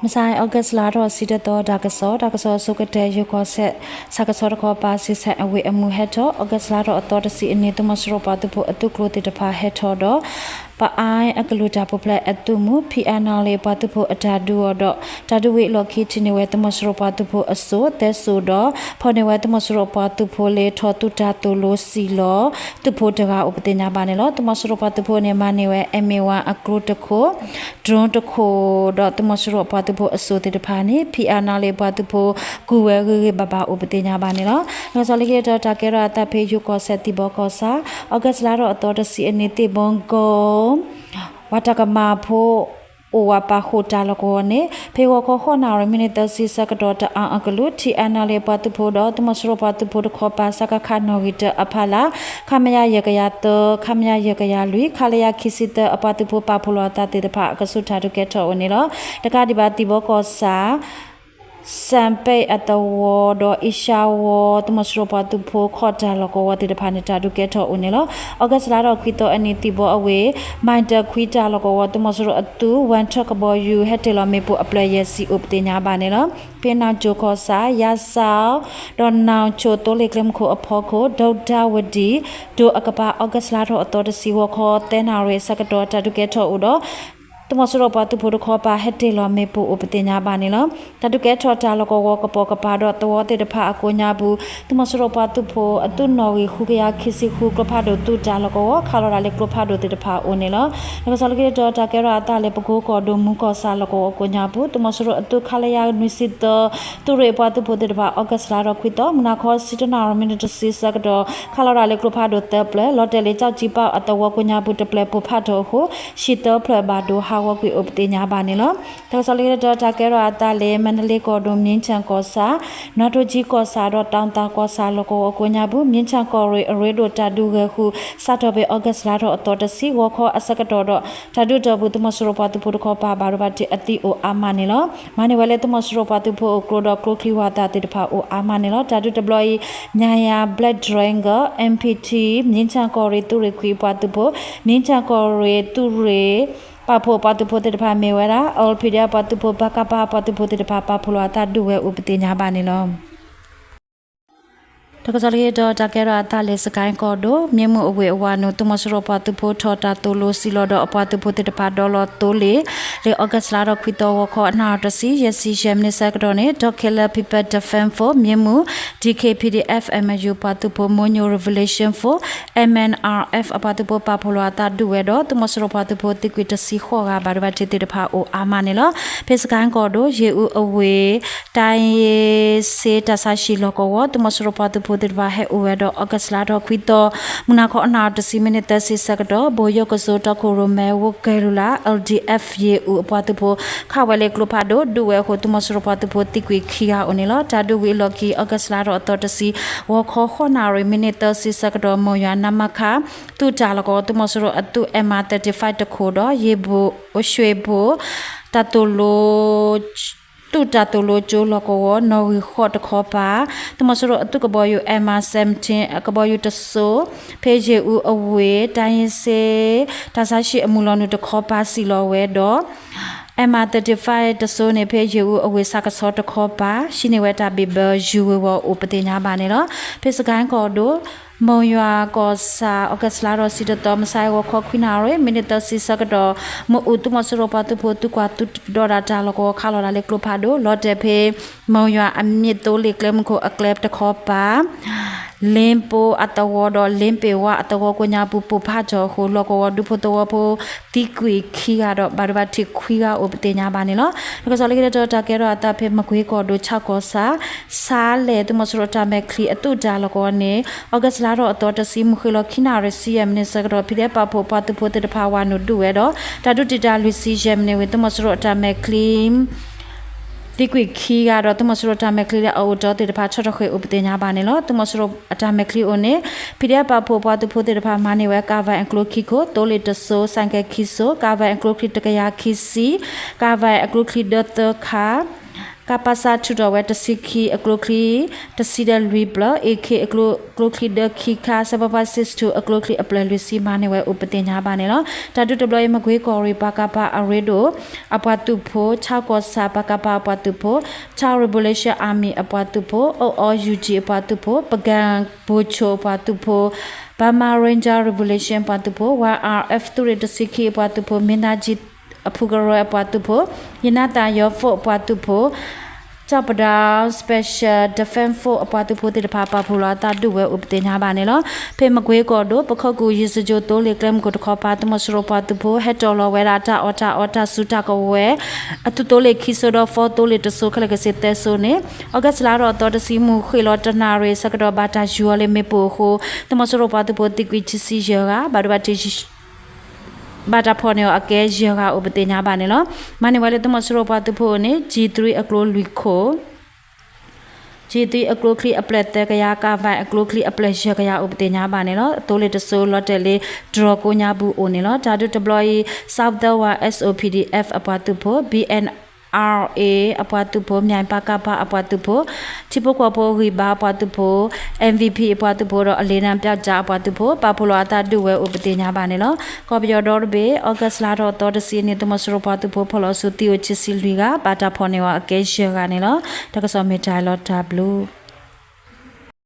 မုၢ်ဆါအံၤ August လါထီၣ်ဆံတသီ တၢ်ကစီၣ်, တၢ်ကစီၣ်အဆိကတၢၢ် ယိၤကီၢ်စဲၣ် ဆၣ်ကဆီတခီပၤ စံးဆဲၣ်အဝ့ၢ်အမုၢ်ဟဲထီၣ်, August လါထီၣ်အသီတဆံအနံၤ သုးမီၤစိရိၤပှၤသုးဖိအသုးကျိၤသ့ၣ်တဖၣ်ဟဲထီၣ်ဒီး ပအါအကလုာ်တၢ်ပူၤဖျဲးအသုးမုၢ် ဖံးအါနီၣ်လ့ၣ် ပှၤသုးဖိအတၢ်ဒုးအီၤဒီး တၢ်ဒုးဝံၤအလီၢ်ခံ ထံၣ်န့ၢ်ဝဲသုးမီၤစိရိၤပှၤသုးဖိအစိၣ်သၢစိၣ်ဒီး ဖီၣ်န့ၢ်ဝဲသုးမီၤစိရိၤပှၤသုးဖိလၢထီၣ်သုးတၢ်သိၣ်လိစံၣ်လီၤ သုးဖိတဂၤအိၣ်ပသ့ၣ်ညါဘၣ်န့ၣ်လီၤ. သုးမီၤစိရိၤပှၤသုးဖိန့ၣ် မၤန့ၢ်ဝဲ M one အကျိတခိၣ် drone တခိၣ်ဒီး သုးမီၤစိရိၤပှၤသုးဖိအစိၣ်သ့ၣ်တဖၣ်န့ၣ် ဖံးအါနီၣ်လ့ၣ်ပှၤသုးဖိ ကူၣ်ဝဲဂ့ၤဂ့ၤဘၣ်ဘၣ်အိၣ်ပသ့ၣ်ညါဘၣ်န့ၣ်လီၤ. တၢ်ကစီၣ်လၢခံတတီၤ တၢ်ကဲထီၣ်အသးဖဲယိၤကီၢ်စဲၣ်သံၣ်ဘီကီၢ်ဆၣ်, August လါထီၣ်အသီတဆံအနံၤ သ့ၣ်ဘီကီၢ် ဝၤတၢ်ကမၣ်ဖိ အိၣ်ဝးပာ်ဃုာ်တၢ်လီၢ်ကဝီၤန့ၣ် ဖဲဂီၤခီဃိးနၣ်ရံၣ် မံးနံးသၢဆံဆၢကတီၢ် တအၣ်အကလုာ် ထံၣ်အါနီၣ်လ့ၣ်ပှၤသုးဖိဒီး သုးမီၤစိရိၤပှၤသုးဖိတခီပၤ စကခ နီၣ်ဂံၢ်တၢအဖီလာ် ခမရ ယဲၢ်ကယၤသၢ, ခမရ ယဲၢ်ကယၤလွံၢ်, ခလရ ခံဆံသၢ အပှၤသုးဖိပာ်ဖှိၣ်လီၤအသးသ့ၣ်တဖၣ် အကဆူးတၢ်ဒုးကဲထီၣ်အိၣ်န့ၣ်လီၤ. တကးဒံးဘၣ် သံၣ်ဘီကီၢ်ဆၣ် စၣ်ပဲၣ်အသဝီဒီး အ့ရှါဝီ သုးမီၤစိရိၤပှၤသုးဖိခီၣ်တၢ်လီၢ်ကဝီၤသ့ၣ်တဖၣ်န့ၣ် တၢ်ဒုးကဲထီၣ်အိၣ်န့ၣ်လီၤ. August လါထီၣ်ခွံသီအနံၤ သံၣ်ဘီအဝ့ၢ် မံးတခွံတၢ်လီၢ်ကဝီၤ သုးမီၤစိရိၤအသုး ဝဲထၢၣ်ကဘီယူၤ ဟဲတ့ၢ်လီၤမ့ၣ်ပိၢ်အဖျၢၣ်ယဲၢ်ဆံအိၣ်ပသ့ၣ်ညါဘၣ်န့ၣ်လီၤ. ဖဲနီၣ်ကၠိၣ်ကီၢ်ဆၣ် ယါစၣ် ဒီးနီၣ်ကၠိၣ်သိလ့ၣ်ကျဲမုၢ်ခိၣ်အဖီခိၣ် ဒိၣ်ဒါဝဒံၣ် ဒိၣ်အကပၤ August လါထီၣ်အသီတဆံ ဂီၤခီသၢနၣ်ရံၣ်အဆၢကတီၢ် တၢ်ဒုးကဲထီၣ်အိၣ်ဒီး သုးမီၤစိရိၤပှၤသုးဖိတခီပၤဟဲတ့ၢ်လီၤမ့ၣ်ပိၢ်အိၣ်ပသ့ၣ်ညါဘၣ်န့ၣ်လီၤ. တၢ်ဒုးကဲထီၣ်တၢ်လီၢ်ကဝီၤကပိာ်ကပၤဒီးသဝီသ့ၣ်တဖၣ်အကိးညါပူၤ သုးမီၤစိရိၤပှၤသုးဖိအသုးနီၣ်ဂံၢ်ဃုကယၤခံဆံဃု ကျိဖးဒိၣ်သုးတၢ်လီၢ်ကဝီၤ ခးလီၤဒၣ်လၢကျိဖးဒိၣ်သ့ၣ်တဖၣ်အိၣ်န့ၣ်လီၤ. တၢ်ကစီၣ်လၢခံတတီၤ တၢ်ကဲထီၣ်အသးလၢပကိကီၢ်ဒိၣ်မူကီၢ်ဆၣ်လီၢ်ကဝီၤအကိးညါပူၤ သုးမီၤစိရိၤအသုး ခလရ နွံဆံသၢ သုးရ့ၣ်အပှၤသုးဖိသ့ၣ်တဖၣ် August လါထီၣ်ခွံသီ မုၢ်နၤခီဆံတၢနၣ်ရံၣ် မံးနံးတဆံဆၢကတီၢ် ခးလီၤဒၣ်လၢကျိဖးဒိၣ်သၢဖျၢၣ် လီၤတဲာ်လၢကၠီၣ်ကၠံပၣ်အသဝီကိးညါပူၤတဖျၢၣ်ပိၢ်ဖးထီၣ်အဃိ ဟံၣ်သၢဖျၢၣ်ဘၣ်ဒိဟးဂီၤကွံာ်အိၣ်ပသ့ၣ်ညါဘၣ်န့ၣ်လီၤ. တၢ်ကစီၣ်လၢခံတတီၤ တၢ်ကဲထီၣ်အသးလၢ မါတလ့ကီၢ်ဒိၣ် မြင်းခြံကီၢ်ဆၣ်, နွၤထိကၠံကီၢ်ဆၣ်ဒီး တောင်သာကီၢ်ဆၣ်လီၢ်ကဝီၤအကိးညါပူၤ မြင်းခြံကီၢ်ရ့ၣ်အရ့ဒိၣ်တၢ်ဒုးဂဲၤဃုာ် စးထီၣ်ဖဲ August လါထီၣ်အသီတဆံ ဂီၤခီအဆၢကတီၢ်ဒီး တၢ်ဒုးတၢ်ပူၤ သုးမီၤစိရိၤပှၤသုးဖိတခီပၤ ဘၣ်ဒိဘၣ်ထံးအသံအိၣ်အါမးန့ၣ်လီၤ. မၤန့ၢ်ဝဲလၢသုးမီၤစိရိၤပှၤသုးဖိအကျိဒီးကျိချံဝၣ်သၣ်သ့ၣ်တဖၣ်အိၣ်အါမးန့ၣ်လီၤ. တၢ်ဒုးတဘျီအံၤ ညါယၤ Black Dragon, M P T, မြင်းခြံကီၢ်ရ့ၣ်သုးရ့ၣ်ခွံအပှၤသုးဖိ, မြင်းခြံကီၢ်ရ့ၣ်သုးရ့ၣ် ပာ်ဖှိၣ်ပှၤသုးဖိသ့ၣ်တဖၣ်မ့ၢ်ဝဲဒၣ် L P D F ပှၤသုးဖိ ပကဖ ပှၤသုးဖိသ့ၣ်တဖၣ် ပာ်ဖှိၣ်လီၤအသးဒုးဝဲအိၣ်ပသ့ၣ်ညါဘၣ်န့ၣ်လီၤ. တၢ်ကစီၣ်လၢခံတတီၤ တၢ်ကဲထီၣ်အသးလၢ စကဲၣ်ကီၢ်ဒိၣ် မ့ၢ်မုၢ်အဝ့ၢ်အဝၤနုာ် သုးမီၤစိရိၤပှၤသုးဖိထီၣ်တၢ်သိၣ်လိစံၣ်လီၤဒီးအပှၤသုးဖိသ့ၣ်တဖၣ်ဒီးလီၤသိလ့ၣ် လၢ August လါထီၣ်ခွံသီ ဂီၤခီနၣ်ရံၣ်တဆံ ယဲၢ်ဆံယဲၢ်မံးနံးဆၢကတီၢ်န့ၣ် ဒီခဲလၢာ် People Defense Force မ့ၢ်မုၢ် D K P D F M U ပှၤသုးဖိ Monyo Revolution Force M N R F အပှၤသုးဖိပာ်ဖှိၣ်လီၤအသးဒုးဝဲဒီး သုးမီၤစိရိၤပှၤသုးဖိသံကွံာ်တဆံဃိးဂၤ ဘၣ်ဒိဘၣ်ထံးသ့ၣ်တဖၣ်အိၣ်အါမးန့ၣ်လီၤ. ဖဲစကဲၣ်ကီၢ်ဒိၣ် ယ့ၣ်အူအဝ့ၢ် တၢ်ယ့ၣ်စ့တၢ်ဆါဟံၣ်လီၢ်ကဝီၤ သုးမီၤစိရိၤပှၤသုးဖိသ့ၣ်တဖၣ်ဟဲအိၣ်ဝဲဒီး August လါထီၣ်ခွံသီ မုၢ်နၤခီနၣ်ရံၣ်တဆံ မံးနံးသၢဆံဆၢကတီၢ် ဘိၣ်ယိၣ်ကစိတီခိၣ်ရိၣ်မဲ ဝ့ၢ်ကဲလူၤလး L D F ယ့ၣ်အူအပှၤသုးဖိ ခးဝဲလၢကျိဖးဒိၣ် ဒုးဝဲအဃိ သုးမီၤစိရိၤပှၤသုးဖိသံကွံာ်ခံဂၤအိၣ်န့ၣ်လီၤ. တၢ်ဒုးဝံၤအလီၢ်ခံ August လါထီၣ်အသီတဆံ ဂီၤခီဃိးနၣ်ရံၣ် မံးနံးသၢဆံဆၢကတီၢ် မိၢ်ယွၤ နမခ သုးတၢ်လီၢ်ကဝီၤ သုးမီၤစိရိၤအသုး M I thirty-five တခိၣ်ဒီး ယ့ၣ်ဘိၣ် ရွှ့ၣ်ဘိၣ် တၢ်သိၣ်လိ သုးတၢ်သိၣ်လိကၠိလီၢ်ကဝီၤ နီၣ်ဂံၢ်ဃိးတခီပၤ သုးမီၤစိရိၤအသုးကဘီယူၤ M I seventeen ကဘီယူၤတစိၤ ဖဲယ့ၣ်အူအဝ့ၢ် တၢ်ယ့ၣ်စ့ တၢ်ဆါဟံၣ်အမုၢ်လီၤနုာ်တခီပၤစံၣ်လီၤဝဲဒီး M I thirty-five တစိၤန့ၣ် ဖဲယ့ၣ်အူအဝ့ၢ်ဆၣ်ကဆီတခီပၤ ဟံးန့ၢ်ဝဲတၢ်ဘံၣ်ဘၢယူၤဝ့ၤဝီၤအိၣ်ပသ့ၣ်ညါဘၣ်န့ၣ်လီၤ. ဖဲစကဲၣ်ကီၢ်ဒိၣ် မိၢ်ယွၤကီၢ်ဆၣ် August လါထီၣ်ဆံတသီ မုၢ်ဆါဂီၤခီခွံနၣ်ရံၣ် မံးနံးသၢဆံဆၢကတီၢ် မ့ၣ်အူသုးမီၤစိရိၤပှၤသုးဖိသုးကွၢ်သုးဒီးတၢ်လီၢ်ကဝီၤ ခးလီၤဒၣ်လၢကျိဖးဒိၣ် လီၤတဲာ်ဖဲ မိၢ်ယွၤအမ့ၣ်သိလ့ၣ်ကျဲမုၢ်ခိၣ်အကျဲတခီပၤ လ့ပိအသဝီဒီး လ့ပ့ဝါအသဝီကိးညါပူၤ ပိၢ်ဖးထီၣ်အဃိ လီၢ်ကဝီၤဒူဖိသဝီဖိ သံကွံာ်ခံဂၤဒီး ဘၣ်ဒိဘၣ်ထံးခွံဂၤအိၣ်ပသ့ၣ်ညါဘၣ်န့ၣ်လီၤ. တၢ်ကစီၣ်လၢခံတတီၤ တၢ်ကဲထီၣ်အသးဖဲမကွ့ကီၢ်ဒိၣ် ဆၣ်ကီၢ်ဆၣ် ဆါလဲၣ် သုးမီၤစိရိၤအတၢ်မဲာ်ချံအသုးတၢ်လီၢ်ကဝီၤန့ၣ် August လါထီၣ်အသီတဆံ မုၢ်ဃ့ၢ်လီၤခံနၣ်ရံၣ်ဆံယဲၢ်မံးနံးဆၢကတီၢ် ဖံးဒဲးပာ်ဖှိၣ်ပှၤသုးဖိသ့ၣ်တဖၣ်ဝၤနုာ်ဒုးဝဲဒီး တၢ်ဒုးတံာ်တာ်လွံၢ်ဆံယဲၢ်မံးနံးဝံၤ သုးမီၤစိရိၤအတၢ်မဲာ်ချံ သံကွံာ်ခံဂၤဒီး သုးမီၤစိရိၤအတၢ်မဲာ်ချံလၢအအိၣ်တီသ့ၣ်တဖၣ် ဆီၣ်ထွဲဃ့ၢ်အိၣ်ပသ့ၣ်ညါဘၣ်န့ၣ်လီၤ. သုးမီၤစိရိၤအတၢ်မဲာ်ချံအိၣ်န့ၣ် ဖံးဒဲးပာ်ဖှိၣ်ပှၤသုးဖိသ့ၣ်တဖၣ်မၤန့ၢ်ဝဲ ကၣ်ဝဲၣ်အကျိခံခိၣ် သိလ့ၣ်တစိၤ စဲၣ်ကဲခံစိၤ ကၣ်ဝဲၣ်အကျိချံတကယၤခံဆံ ကၣ်ဝဲၣ်အကျိချံဒၢသၢခါ ကပစ ထုးထီၣ်ဝဲတဆံခံအကျိချံ တဆံဒီးလွံၢ်ပျၢၤ, အ့ခ့ အကျိချံဒၢခံခါ, seven five six two အကျိချံအပျဲၢ်လွံၢ်ဆံ မၤန့ၢ်ဝဲအိၣ်ပသ့ၣ်ညါဘၣ်န့ၣ်လီၤ. တၢ်ဒုးတဘျီအံၤ မကွ့ကီၢ်ရ့ၣ် ပကဖ အရ့ဒိၣ် အပှၤသုးဖိ, ခၠၣ်ကီၢ်ဆၣ် ပကဖ အပှၤသုးဖိ, Karen Revolution Army အပှၤသုးဖိ, အီအီယူကၠံ အပှၤသုးဖိ, ပကၣ်ဘိၣ်ဆိၣ်အပှၤသုးဖိ, Burma Ranger Revolution အပှၤသုးဖိ, Y R F သုးရ့ၣ်တဆံခံအပှၤသုးဖိ, မင်းသားကြီး အဖုကရၢအပှၤသုးဖိ, ရနသန် Your Force အပှၤသုးဖိ, ကျောက်ပန်းတောင်း Special Defense Force အပှၤသုးဖိသ့ၣ်တဖၣ် ပာ်ဖှိၣ်လီၤအသးဒုးဝဲအိၣ်ပသ့ၣ်ညါဘၣ်န့ၣ်လီၤ. ဖဲမကွ့ကီၢ်ဒိၣ် ပခိၣ်ကူၣ် ယ့ၣ်စကၠိၣ်သိလ့ၣ်ကျဲမုၢ်ခိၣ်တခီပၤ သုးမီၤစိရိၤပှၤသုးဖိ ဟဲတီၢ်လီၤဝဲဒၣ်တၢ်အီၣ်တၢ်အီတၢ်စုတၢ်ကဝဲၤ အသုးသိလ့ၣ်ခံစိၤဒီး four သိလ့ၣ်တစိၤ ခဲလၢာ်ကဆ့သၢစိၤန့ၣ် August လါထီၣ်သီတဆံ မုၢ်ဃ့ၢ်လီၤတနၣ်ရံၣ်ဆၢကတီၢ် ဘၣ်တၢ်ယူၤအီၤလၢမ့ၣ်ပိၢ်အဃိ သုးမီၤစိရိၤပှၤသုးဖိသံကွံာ်ခံဆံယဲၢ်ဂၤ, ဘၣ်ဒိဘၣ်ထံး ဘၣ်တၢ်ဖီၣ်န့ၢ်အီၤအကဲယဲၢ်ဂၤအိၣ်ပသ့ၣ်ညါဘၣ်န့ၣ်လီၤ. မၤန့ၢ်ဝဲလၢသုးမီၤစိရိၤပှၤသုးဖိအအိၣ်န့ၣ် G three အကျိလွံၢ်ခိၣ်, G three အကျိချံအပျဲၢ်သၢကယၤ, ကၣ်ဝဲၣ်အကျိချံအပျဲၢ်ယဲၢ်ကယၤအိၣ်ပသ့ၣ်ညါဘၣ်န့ၣ်လီၤ. သိလ့ၣ်တစိၤလီၤတဲာ်လၢ drone ကိးညါပူၤအိၣ်န့ၣ်လီၤ. တၢ်ဒုးတဘျီအံၤ Southern One SOPDF အပှၤသုးဖိ, BNRA အပှၤသုးဖိ, မြိုင် ပကဖ အပှၤသုးဖိ, ထံဖိကီၢ်ဖိဂံၢ်ဘါအပှၤသုးဖိ, MVP အပှၤသုးဖိဒီး အလ့နၢ်ပျောက်ကျား အပှၤသုးဖိ ပာ်ဖှိၣ်လီၤအသးဒုးဝဲအိၣ်ပသ့ၣ်ညါဘၣ်န့ၣ်လီၤ. ကီၢ်ပယီၤဒီတဘ့ၣ် August လါထီၣ်သီတဆံအနံၤ သုးမီၤစိရိၤပှၤသုးဖိဖီၣ်လီၤဆူသံအိၣ်ခံဆံလွံၢ်ဂၤ, ဘၣ်တၢ်ဖီၣ်န့ၢ်အီၤအကဲယဲၢ်ဂၤန့ၣ်လီၤ. တၢ်ကစီၣ်မ့ၢ်တၢ်လီၤတၢ်ဘျုး